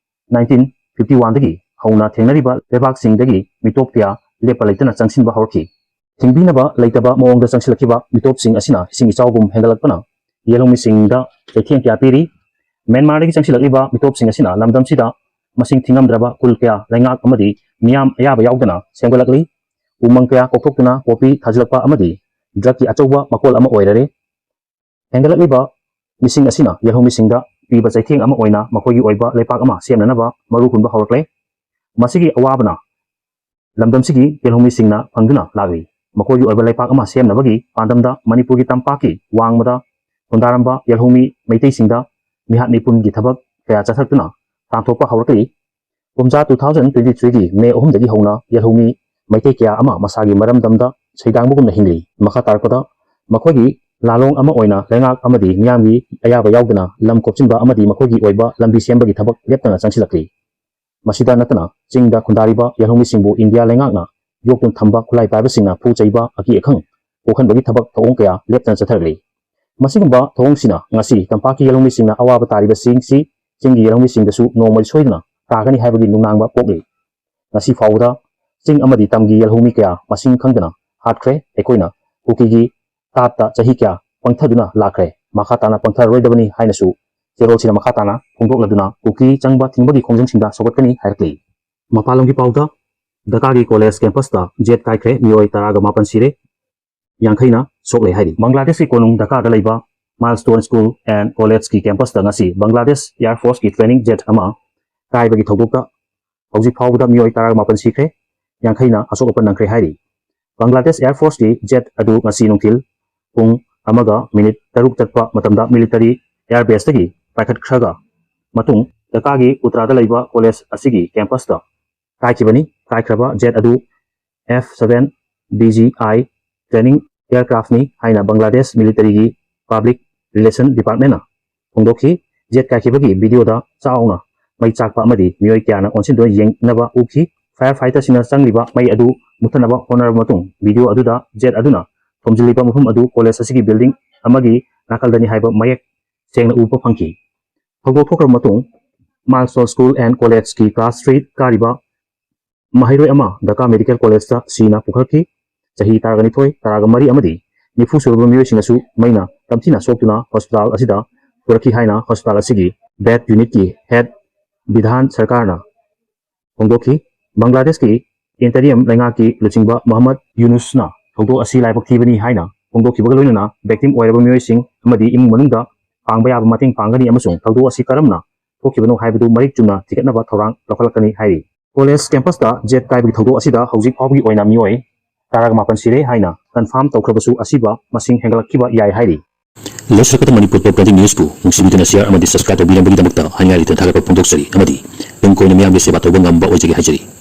ꯅꯥꯏꯟꯇꯤꯟ ꯐꯤꯐꯇꯤ ꯋꯥꯟꯗꯒꯤ ꯍꯧꯅ ꯊꯦꯡꯅꯔꯤꯕ ꯂꯩꯕꯥꯛꯁꯤꯡꯗꯒꯤ ꯃꯤꯇꯣꯞ ꯀꯌꯥ ꯂꯦꯞꯄ ꯂꯩꯇꯅ ꯆꯪꯁꯤꯟꯕ ꯍꯧꯔꯛꯈꯤ꯫ ꯊꯤꯡꯕꯤꯅꯕ ꯂꯩꯇꯕ ꯃꯑꯣꯡꯗ ꯆꯪꯁꯤꯜꯂꯛꯈꯤꯕ ꯃꯤꯇꯣꯞꯁꯤꯡ ꯑꯁꯤꯅ ꯏꯁꯤꯡ ꯏꯆꯥꯎꯒꯨꯝ ꯍꯦꯟꯒꯠꯂꯛꯄꯅ ꯌꯦꯜꯍꯧꯃꯤꯁꯤꯡꯗ ꯆꯩꯊꯦꯡ ꯀꯌꯥ ꯄꯤꯔꯤ꯫ ꯃ꯭ꯌꯥꯟꯃꯥꯔꯗꯒꯤ ꯆꯪꯁꯤꯜꯂꯛꯂꯤꯕ ꯃꯤꯇꯣꯞꯁꯤꯡ ꯑꯁꯤꯅ ꯂꯝꯗꯝꯁꯤꯗ ꯃꯁꯤꯡ ꯊꯤꯉꯝꯗ꯭ꯔꯕ ꯈꯨꯜ ꯀꯌꯥ ꯂꯩꯉꯥꯛ ꯑꯃꯗꯤ ꯃꯤꯌꯥꯝ ꯑꯌꯥꯕ ꯌꯥꯎꯗꯅ ꯁꯦꯝꯒꯠꯂꯛꯂꯤ꯫ ꯎꯃꯪ ꯀꯌꯥ ꯀꯣꯛꯊꯣꯛꯇꯨꯅ ꯄꯣꯄꯤ ꯊꯥꯖꯤꯜꯂꯛꯄ ꯑꯃꯗꯤ ꯗ꯭ꯔꯒꯀꯤ ꯑꯆꯧꯕ ꯃꯀꯣꯜ ꯑꯃ ꯑꯣꯏꯔꯔꯦ꯫ ꯍꯦꯟꯒꯠꯂꯛꯂꯤꯕ ꯃꯤꯁꯤꯡ ꯑꯁꯤꯅ ꯌꯦꯜꯍꯧꯃꯤꯁꯤꯡꯗ ꯄꯤꯕ ꯆꯩꯊꯦꯡ ꯑꯃ ꯑꯣꯏꯅ ꯃꯈꯣꯏꯒꯤ ꯑꯣꯏꯕ ꯂꯩꯄꯥꯛ ꯑꯃ ꯁꯦꯝꯅꯅꯕ ꯃꯔꯨ ꯍꯨꯟꯕ ꯍꯧꯔꯛꯂꯦ꯫ ꯃꯁꯤꯒꯤ ꯑꯋꯥꯕꯅ ꯂꯝꯗꯝꯁꯤꯒꯤ ꯌꯦꯜꯍꯧꯃꯤꯁꯤꯡꯅ ꯐꯪꯗꯨꯅ ꯂꯥꯛꯂꯤ꯫ ꯃꯈꯣꯏꯒꯤ ꯑꯣꯏꯕ ꯂꯩꯄꯥꯛ ꯑꯃ ꯁꯦꯝꯅꯕꯒꯤ ꯄꯥꯟꯗꯝꯗ ꯃꯅꯤꯄꯨꯔꯒꯤ ꯇꯝꯄꯥꯛꯀꯤ ꯋꯥꯡꯃꯗ ꯈꯨꯟꯗꯥꯔꯝꯕ ꯌꯦꯜꯍꯧꯃꯤ ꯃꯩꯇꯩꯁꯤꯡꯗ ꯃꯤꯍꯥꯠ ꯃꯤꯄꯨꯟꯒꯤ ꯊꯕꯛ ꯀꯌꯥ ꯆꯠꯊꯔꯛꯇꯨꯅ ꯇꯥꯟꯊꯣꯛꯄ ꯍꯧꯔꯛꯂꯤ꯫ ꯀꯨꯝꯖꯥ ꯇꯨ ꯊꯥꯎꯖꯟ ꯇ꯭ꯋꯦꯟꯇꯤ ꯊ꯭ꯔꯤꯒꯤ ꯃꯦ ꯑꯍꯨꯝꯗꯒꯤ ꯍꯧꯅ ꯌꯦꯜꯍꯧꯃꯤ ꯃꯩꯇꯩ ꯀꯌꯥ ꯑꯃ ꯃꯁꯥꯒꯤ ꯃꯔꯝꯗꯝꯗ ꯁꯩꯗꯥꯡꯕꯒꯨꯝꯅ ꯍꯤꯡꯂꯤ꯫ ꯃꯈꯥ ꯇꯥꯔꯛꯄꯗ ꯃꯈꯣꯏꯒꯤ ꯂꯥꯂꯣꯡ ꯑꯃ ꯑꯣꯏꯅ ꯂꯩꯉꯥꯛ ꯑꯃꯗꯤ ꯃꯤꯌꯥꯝꯒꯤ ꯑꯌꯥꯕ ꯌꯥꯎꯗꯅ ꯂꯝ ꯀꯣꯞꯁꯤꯟꯕ ꯑꯃꯗꯤ ꯃꯈꯣꯏꯒꯤ ꯑꯣꯏꯕ ꯂꯝꯕꯤ ꯁꯦꯝꯕꯒꯤ ꯊꯕꯛ ꯂꯦꯞꯇꯅ ꯆꯪꯁꯤꯜꯂꯛꯂꯤ꯫ ꯃꯁꯤꯗ ꯅꯠꯇꯅ ꯆꯤꯡꯗ ꯈꯨꯟꯗꯥꯔꯤꯕ ꯌꯦꯜꯍꯧꯃꯤꯁꯤꯡꯕꯨ ꯏꯟꯗꯤꯌꯥ ꯂꯩꯉꯥꯛꯅ ꯌꯣꯛꯇꯨꯅ ꯊꯝꯕ ꯈꯨꯠꯂꯥꯏ ꯄꯥꯏꯕꯁꯤꯡꯅ ꯐꯨ ꯆꯩꯕ, ꯑꯀꯤ ꯑꯈꯪ ꯄꯣꯛꯍꯟꯕꯒꯤ ꯊꯕꯛ ꯊꯧꯑꯣꯡ ꯀꯌꯥ ꯂꯦꯞꯇꯅ ꯆꯠꯊꯔꯛꯂꯤ꯫ ꯃꯁꯤꯒꯨꯝꯕ ꯊꯧꯑꯣꯡꯁꯤꯅ ꯉꯁꯤ ꯇꯝꯄꯥꯛꯀꯤ ꯌꯦꯜꯍꯧꯃꯤꯁꯤꯡꯅ ꯑꯋꯥꯕ ꯇꯥꯔꯤꯕꯁꯤꯡꯁꯤ ꯆꯤꯡꯒꯤ ꯌꯦꯜꯍꯧꯃꯤꯁꯤꯡꯗꯁꯨ ꯅꯣꯡꯃꯗꯤ ꯁꯣꯏꯗꯅ ꯇꯥꯒꯅꯤ ꯍꯥꯏꯕꯒꯤ ꯅꯨꯡꯅꯥꯡꯕ ꯄꯣꯛꯂꯤ꯫ ꯉꯁꯤ ꯐꯥꯎꯕꯗ ꯆꯤꯡ ꯑꯃꯗꯤ ꯇꯝꯒꯤ ꯌꯦꯜꯍꯧꯃꯤ ꯀꯌꯥ ꯃꯁꯤꯡ ꯈꯪꯗꯅ ꯍꯥꯠꯈ꯭ꯔꯦ꯫ ꯑꯩꯈꯣꯏꯅ ꯀꯨꯀꯤꯒꯤ ꯇꯥꯠꯇ ꯆꯍꯤ ꯀꯌꯥ ꯄꯪꯊꯗꯨꯅ ꯂꯥꯛꯈ꯭ꯔꯦ, ꯃꯈꯥ ꯇꯥꯅ ꯄꯪꯊꯔꯔꯣꯏꯗꯕꯅꯤ ꯍꯥꯏꯅꯁꯨ ꯆꯦꯔꯣꯜꯁꯤꯅ ꯃꯈꯥ ꯇꯥꯅ ꯐꯣꯡꯗꯣꯛꯂꯗꯨꯅ ꯀꯨꯀꯤ ꯆꯪꯕ ꯊꯤꯡꯕꯒꯤ ꯈꯣꯡꯖꯪꯁꯤꯡꯗ ꯁꯧꯒꯠꯀꯅꯤ ꯍꯥꯏꯔꯛꯂꯤ꯫ ꯃꯄꯥꯟꯂꯣꯝꯒꯤ ꯄꯥꯎꯗ, ꯙꯀꯥꯒꯤ ꯀꯣꯂꯦꯖ ꯀꯦꯝꯄꯁꯇ ꯖꯦꯠ ꯀꯥꯏꯈ꯭ꯔꯦ, ꯃꯤꯑꯣꯏ ꯇꯔꯥꯒ ꯃꯥꯄꯟ ꯁꯤꯔꯦ, ꯌꯥꯡꯈꯩꯅ ꯁꯣꯛꯂꯦ ꯍꯥꯏꯔꯤ꯫ ꯕꯪꯒ꯭ꯂꯥꯗꯦꯁꯀꯤ ꯀꯣꯅꯨꯡ ꯙꯀꯥꯗ ꯂꯩꯕ Milestone School and Collegeꯀꯤ ꯀꯦꯝꯄꯁꯇ ꯉꯁꯤ ꯕꯪꯒ꯭ꯂꯥꯗꯦꯁ ꯑꯦꯌꯔ ꯐꯣꯔꯁꯀꯤ ꯇ꯭ꯔꯦꯅꯤꯡ ꯖꯦꯠ ꯑꯃ ꯀꯥꯏꯕꯒꯤ ꯊꯧꯗꯣꯛꯇ ꯍꯧꯖꯤꯛ ꯐꯥꯎꯕꯗ ꯃꯤꯑꯣꯏ ꯇꯔꯥꯒ ꯃꯥꯄꯟ ꯁꯤꯈ꯭ꯔꯦ, ꯌꯥꯡꯈꯩꯅ ꯑꯁꯣꯛ ꯑꯄꯟ ꯅꯪꯈ꯭ꯔꯦ ꯍꯥꯏꯔꯤ꯫ ꯕꯪꯒ꯭ꯂꯥꯗꯦꯁ ꯑꯦꯌꯔ ꯐꯣꯔꯁꯀꯤ ꯖꯦꯠ ꯑꯗꯨ ꯉꯁꯤ ꯅꯨꯡꯊꯤꯜ ꯄꯨꯡ ꯑꯃꯒ ꯃꯤꯅꯤꯠ ꯇꯔꯨꯛ ꯆꯠꯄ ꯃꯇꯝꯗ ꯃꯤꯂꯤꯇꯔꯤ ꯑꯦꯌꯔ ꯕꯦꯁꯇꯒꯤ ꯄꯥꯏꯈꯠꯈ꯭ꯔꯒ ꯃꯇꯨꯡ ꯙꯀꯥꯒꯤ ꯎꯇ꯭ꯔꯥꯗ ꯂꯩꯕ ꯀꯣꯂꯦꯖ ꯑꯁꯤꯒꯤ ꯀꯦꯝꯄꯁꯇ ꯀꯥꯏꯈꯤꯕꯅꯤ꯫ ꯀꯥꯏꯈ꯭ꯔꯕ ꯖꯦꯠ ꯑꯗꯨ F seven B G I training aircraftꯅꯤ ꯍꯥꯏꯅ ꯕꯪꯒ꯭ꯂꯥꯗꯦꯁ ꯃꯤꯂꯤꯇꯔꯤꯒꯤ ꯄꯕ꯭ꯂꯤꯛ ꯔꯤꯂꯦꯁꯟ ꯗꯤꯄꯥꯔꯠꯃꯦꯟꯅ ꯐꯣꯡꯗꯣꯛꯈꯤ꯫ ꯖꯦꯠ ꯀꯥꯏꯈꯤꯕꯒꯤ ꯚꯤꯗꯤꯑꯣꯗ ꯆꯥꯎꯅ ꯃꯩ ꯆꯥꯛꯄ ꯑꯃꯗꯤ ꯃꯤꯑꯣꯏ ꯀꯌꯥꯅ ꯑꯣꯟꯁꯤꯟꯗꯨꯅ ꯌꯦꯡꯅꯕ ꯎꯈꯤ꯫ ꯐꯥꯌꯔ ꯐꯥꯏꯇꯔꯁꯤꯡꯅ ꯆꯪꯂꯤꯕ ꯃꯩ ꯑꯗꯨ ꯃꯨꯠꯊꯠꯅꯕ ꯍꯣꯠꯅꯔꯕ ꯃꯇꯨꯡ, ꯚꯤꯗꯤꯑꯣ ꯑꯗꯨꯗ ꯖꯦꯠ ꯑꯗꯨꯅ ꯊꯣꯝꯖꯤꯜꯂꯤꯕ ꯃꯐꯝ ꯑꯗꯨ ꯀꯣꯂꯦꯖ ꯑꯁꯤꯒꯤ ꯕꯤꯜꯗꯤꯡ ꯑꯃꯒꯤ ꯅꯥꯀꯜꯗꯅꯤ ꯍꯥꯏꯕ ꯃꯌꯦꯛ ꯁꯦꯡꯅ ꯎꯕ ꯐꯪꯈꯤ꯫ ꯊꯧꯗꯣꯛ ꯊꯣꯛꯈ꯭ꯔꯕ ꯃꯇꯨꯡ, ꯃꯥꯜꯁꯣꯜ ꯁ꯭ꯀꯨꯜ ꯑꯦꯟ ꯀꯣꯂꯦꯖꯀꯤ ꯀ꯭ꯂꯥꯁ ꯊ꯭ꯔꯤ ꯀꯥꯔꯤꯕ ꯃꯍꯩꯔꯣꯏ ꯑꯃ ꯙꯀꯥ ꯃꯦꯗꯤꯀꯦꯜ ꯀꯣꯂꯦꯖꯇ ꯁꯤꯅ ꯄꯨꯈꯠꯈꯤ꯫ ꯆꯍꯤ ꯇꯔꯥꯒ ꯅꯤꯊꯣꯏ, ꯇꯔꯥꯒ ꯃꯔꯤ ꯑꯃꯗꯤ ꯅꯤꯐꯨ ꯁꯨꯔꯕ ꯃꯤꯑꯣꯏꯁꯤꯡꯅꯁꯨ ꯃꯩꯅ ꯇꯝꯊꯤꯅ ꯁꯣꯛꯇꯨꯅ ꯍꯣꯁꯄꯤꯇꯥꯜ ꯑꯁꯤꯗ ꯄꯨꯔꯛꯈꯤ ꯍꯥꯏꯅ ꯍꯣꯁꯄꯤꯇꯥꯜ ꯑꯁꯤꯒꯤ ꯕꯦꯠ ꯌꯨꯅꯤꯠꯀꯤ ꯍꯦꯗ ꯕꯤꯙꯥꯟ ꯁꯔꯀꯥꯔꯅ ꯐꯣꯡꯗꯣꯛꯈꯤ꯫ ꯕꯪꯒ꯭ꯂꯥꯗꯦꯁꯀꯤ ꯏꯟꯇꯔꯤꯌꯝ ꯂꯩꯉꯥꯛꯀꯤ ꯂꯨꯆꯤꯡꯕ ꯃꯣꯍꯝꯃꯗ ꯌꯨꯅꯨꯁꯅ ꯊꯧꯗꯣꯛ ꯑꯁꯤ ꯂꯥꯏꯕꯛ ꯊꯤꯕꯅꯤ ꯍꯥꯏꯅ ꯐꯣꯡꯗꯣꯛꯈꯤꯕꯒ ꯂꯣꯏꯅꯅ victim ꯑꯣꯏꯔꯕ ꯃꯤꯑꯣꯏꯁꯤꯡ ꯑꯃꯗꯤ ꯏꯃꯨꯡ ꯃꯅꯨꯡꯗ ꯄꯥꯡꯕ ꯌꯥꯕ ꯃꯇꯦꯡ ꯄꯥꯡꯒꯅꯤ ꯑꯃꯁꯨꯡ ꯊꯧꯗꯣꯛ ꯑꯁꯤ ꯀꯔꯝꯅ ꯊꯣꯛꯈꯤꯕꯅꯣ ꯍꯥꯏꯕꯗꯨ ꯃꯔꯤꯛ ꯆꯨꯝꯅ ꯊꯤꯒꯠꯅꯕ ꯊꯧꯔꯥꯡ ꯂꯧꯈꯠꯂꯛꯀꯅꯤ ꯍꯥꯏꯔꯤ꯫ ꯀꯣꯂꯦꯖ ꯀꯦꯝꯄꯁꯇ ꯖꯦꯠ ꯀꯥꯏꯕꯒꯤ ꯊꯧꯗꯣꯛ ꯑꯁꯤꯗ ꯍꯧꯖꯤꯛ ꯐꯥꯎꯕꯒꯤ ꯑꯣꯏꯅ ꯃꯤꯑꯣꯏ ꯇꯔꯥꯒ ꯃꯥꯄꯟ ꯁꯤꯔꯦ ꯍꯥꯏꯅ ꯀꯟꯐꯥꯝ ꯇꯧꯈ꯭ꯔꯕꯁꯨ ꯑꯁꯤꯕ ꯃꯁꯤꯡ ꯍꯦꯟꯒꯠꯂꯛꯈꯤꯕ ꯌꯥꯏ ꯍꯥꯏꯔꯤ꯫ ꯂꯣꯏꯁꯤꯜꯂꯛꯄꯗ ꯃꯅꯤꯄꯨꯔ ꯄꯣꯞ ꯀꯟꯇꯦꯟ ꯅ꯭ꯌꯨꯁꯄꯨ ꯅꯨꯡꯁꯤꯕꯤꯗꯨꯅ ꯁꯤꯌꯥꯔ ꯑꯃꯗꯤ ꯁꯕꯁꯀ꯭ꯔꯥꯏꯕ ꯇꯧꯕꯤꯔꯝꯕꯒꯤꯗꯃꯛꯇ ꯍꯥꯏꯅꯤꯡꯉꯥꯏ ꯂꯩꯇꯅ ꯊꯥꯒꯠꯄ ꯐꯣꯡꯗꯣꯛꯆꯔꯤ ꯑꯃꯗꯤ ꯇꯨꯡ ꯀꯣꯏꯅ ꯃꯤꯌꯥꯝꯒꯤ ꯁꯦꯕꯥ ꯇꯧꯕ ꯉꯝꯕ ꯑꯣꯏꯖꯒꯦ ꯍꯥꯏꯖꯔꯤ꯫